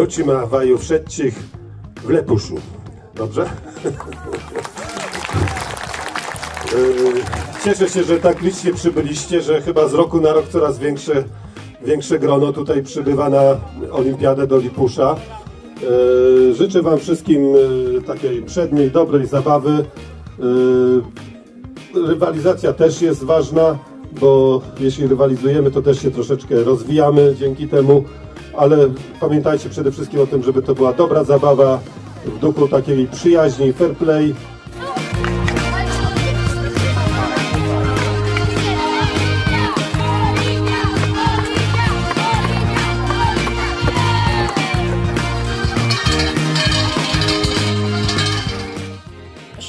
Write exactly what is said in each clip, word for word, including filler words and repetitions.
Witôjta waju wszëtczich w Lëpùszu. Dobrze? E, cieszę się, że tak licznie przybyliście, że chyba z roku na rok coraz większe, większe grono tutaj przybywa na Olimpiadę do Lipusza. E, życzę wam wszystkim, e, takiej przedniej, dobrej zabawy. E, Rywalizacja też jest ważna, bo jeśli rywalizujemy, to też się troszeczkę rozwijamy dzięki temu, ale pamiętajcie przede wszystkim o tym, żeby to była dobra zabawa w duchu takiej przyjaźni, fair play.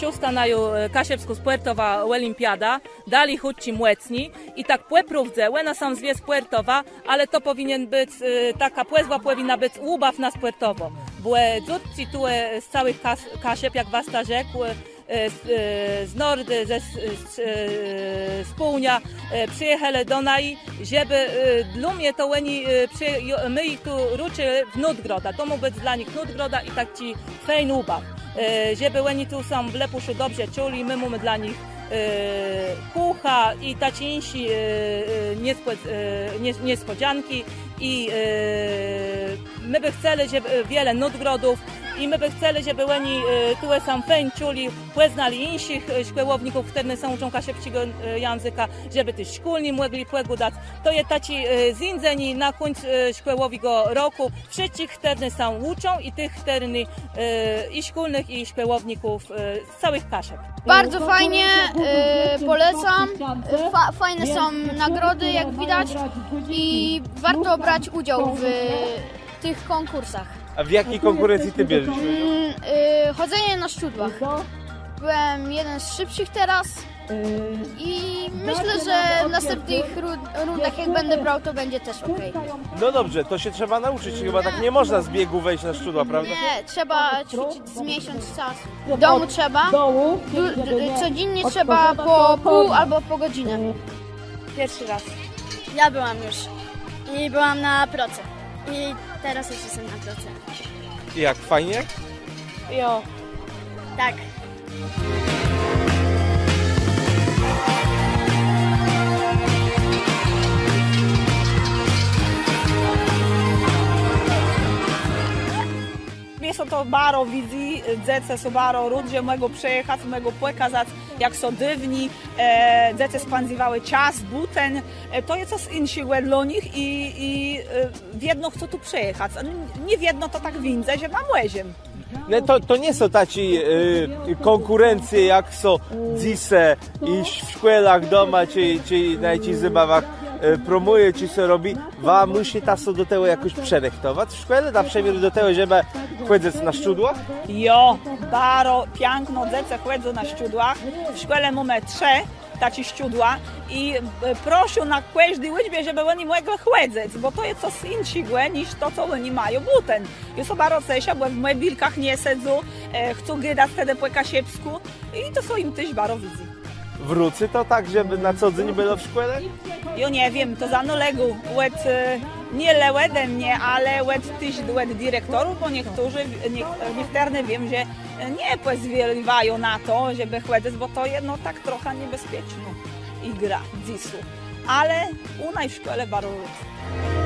Szósta naju, e, kaszëbskô spòrtowô òlimpiada, Dali chùdzy mòcni. I tak pò prôwdze, òna sã zwie spòrtowô, ale to pòwinien bëc, e, takô pòzwa pòwinna bëc ùbaw na spòrtowò. Bò, e, dzôtczi tu, e, z całëch Kas-, Kaszëb, jak wasta rzekł, e, z, e, z nordë, ze, z, z, e, z pôłnia, e, przëjachelë do naju, żebë, e, dlô mie to òni, e, przë-, jo-, më jich tu rôczëlë w nôdgrodã. To mô bëc dlô nich nôdgroda i taczi fejn ùbaw. E, żebë òni tu sã w Lëpùszu dobrze czëlë, më mómë dlô nich, e, kùcha i taczé jinszé, e, e, niespò-, e, nies-, niespòdzónczi i, e, më bë chcelë, żebë, e, wiele nôdgrodów i më bë chcelë, żebë òni, e, tu sã fejn czëlë, pòznelë jinszich, e, szkòłowników, chtërny sã ùczą kaszëbsczégò, e, jãzëka, żebë téż szkólny mòglë pògadac. To je taczé, e, zéńdzenié na kùńc, e, szkòłowégò rokù. Wszëtczich, chtërny sã ùczą i tëch, chtërny, e, i szkólnëch, i szkòłowników, e, z całëch Kaszëb. Bardzo fajnie, e, polecam. Fa-, fajne są nagrody, jak widać, i warto brać udział w tych konkursach. A w jakiej konkurencji ty bierzesz udział? Mm, e, chodzenie na szczudłach. Byłem jeden z szybszych teraz. I myślę, że w następnych ru-, rundach, jak będę brał, to będzie też okej. No dobrze, to się trzeba nauczyć. Chyba tak nie można z biegu wejść na szczudła, prawda? Nie, trzeba ćwiczyć z miesiąc czasu. W domu trzeba. Du-, d-, codziennie trzeba po pół albo po godzinę. Pierwszy raz. Ja byłam już. I byłam na proce. I teraz już jestem na proce. I jak, fajnie? Jo. Tak. Mie sã to baro widzy, dzecë są baro rôd, że mògą przëjachac, mògą pòkazac, jak sã dôwni, e, dzecë spãdzywałë czas, bùten. E, to je cos jinszégò dlô nich i, i, e, wiedno chcą tu przëjachac. A n-, nié wiedno to tak wińdze, że ma mòżemë. No to, to nie są taczé, e, konkurencje, jak są dzysô i w szkòłach, doma, czë, czë na jaczichs zabawach, e, promùje, czë sã robi. Wa mùszita sã do tegò jakòs przërëchtowac w szkòle, na przëmiôr do tegò, żebë chòdzëc na szczudłach? Jo, baro piãkno, dzecë chòdzą na szczudłach. W szkòle mómë trzë taczé szczudła i, e, proszą na kòżdi ùczbie, żebë òni mòglë chòdzëc, bò to je cos jinszégò niż to, co òni mają bùten. Jô sã baro ceszã, bò w mòbilkach nie sedzą, e, chcą gadac tedë pò kaszëbskù i to sã jim téż baro widzy. Wrócy to tak, żebë na co dzéń bëło w szkòle? Jô nie wiém, to zanôlégô òd, e, nié le òde mie, ale òd, téż òd direktorów, bò niechtërny, niech-, niechtërny wiém, że nie pòzwòliwają na to, żebë chòdzëc, bò to je, no, tak trochã niebezpiecznô igra dzysô. Ale ù naju w szkòle baro rôd.